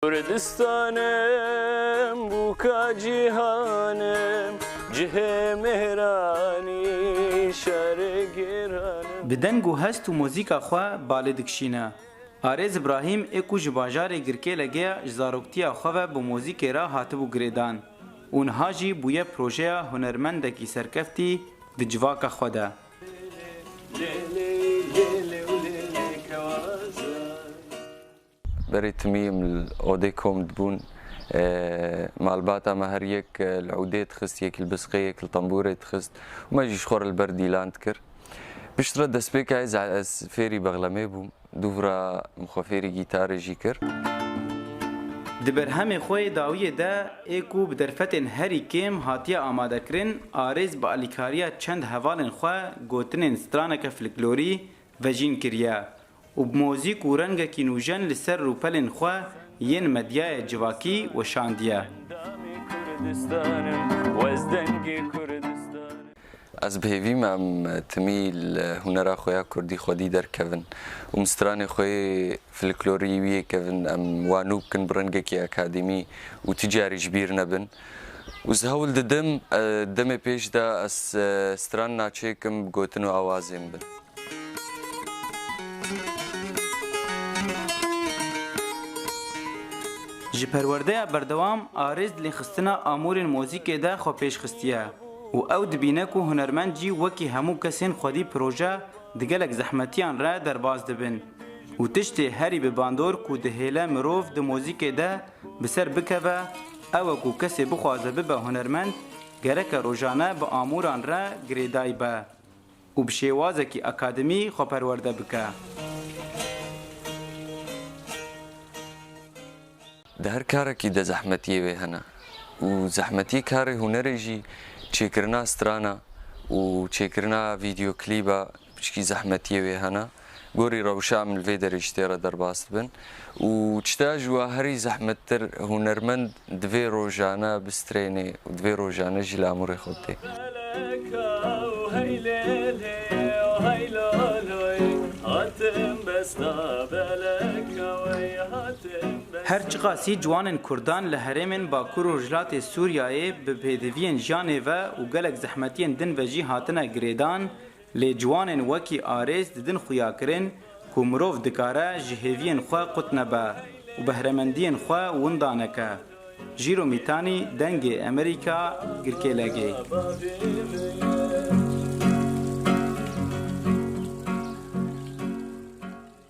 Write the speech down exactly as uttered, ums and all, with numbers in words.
Kurdistanim, bûka cîhanim, cihê mêhranî, şerê gêranim. Bi deng û hest û muzîka xwe balê dikişîne. Arêz Îbrahîm ê ku ji bajarê Girkêlegê ye, ji zaroktiya xwe ve bi muzîkê re hatibû girêdan û niha jî bûye projeya hunermendekî serkeftî di civaka xwe de. Berê timî em li odê kom dibûn, e, malbata me her yek, e, li udê dixist, yek li bisqê, yek li tembûrê dixist û me jî ji xwe re li ber dîlan dikir. Piştre destpêka ez, ez fêrî bexlemê bûm, dûvra min xwe fêrî gîtarê jî kir. Di berhemê xwe yê dawiyê de ê ku bi derfetên herî kêm hatiye amadekirin, Arêz bi alîkariya çend hevalên xwe gotinên straneke folklorî vejîn kiriye û bi mozîk û rengekî nûjen li ser rûpelên xwe yên medyaya civakî weşandiye. Ez bi hêvî me em timî li hunera xwe ya kurdî xwedî derkevin û min stranê xwe yê folklorî wî yê kevin em wa nû bikin bi rengekî akademî û ti carî ji bîr nebin. Û ez hewl didim, e, demê pêş de ez, e, stran naçê kim bi gotin û awazên bin. Ji perwerdeya berdewam Arêz di lêxistina amûrên mozîkê de xwe pêş xistiye û ew dibîne ku hunermend jî wekî hemû kesên xwedî proje di gelek zehmetiyan re derbas dibin û tiştê herî bi bandor ku dihêle mirov di mozîkê de bi ser bikeve, ew e ku kesê bixwaze bibe hunermend, gereke rojane bi amûran re girêdayî be û bi şêwazekî akademî xwe perwerde bike. Di her karekî de zehmetiyê wê hene û zehmetiyê karê hunerê jî çêkirina strana û çêkirina vîdeoklîba piçkî zehmetiyê wê hene. Gorî rewşa em li vê derê ji tê re derbas dibin û çita ji wa herî zehmettir hunermend divê rojane bistrênê û divê rojane jî li amûrê xwe bidê. Her çiqasî ciwanên kurdan li herêmên Bakur û Rojhilatê Sûriyeyê bi pêdiviyên jiyanê ve û gelek zehmetiyên din ve jî hatine girêdan, lê ciwanên wekî Arêz didin xuyakirin ku mirov dikare ji hêviyên xwe qut nebe û behremendiyên xwe winda neke. Jîro Mîtanî, Dengê Emerîka, Girkêlegê.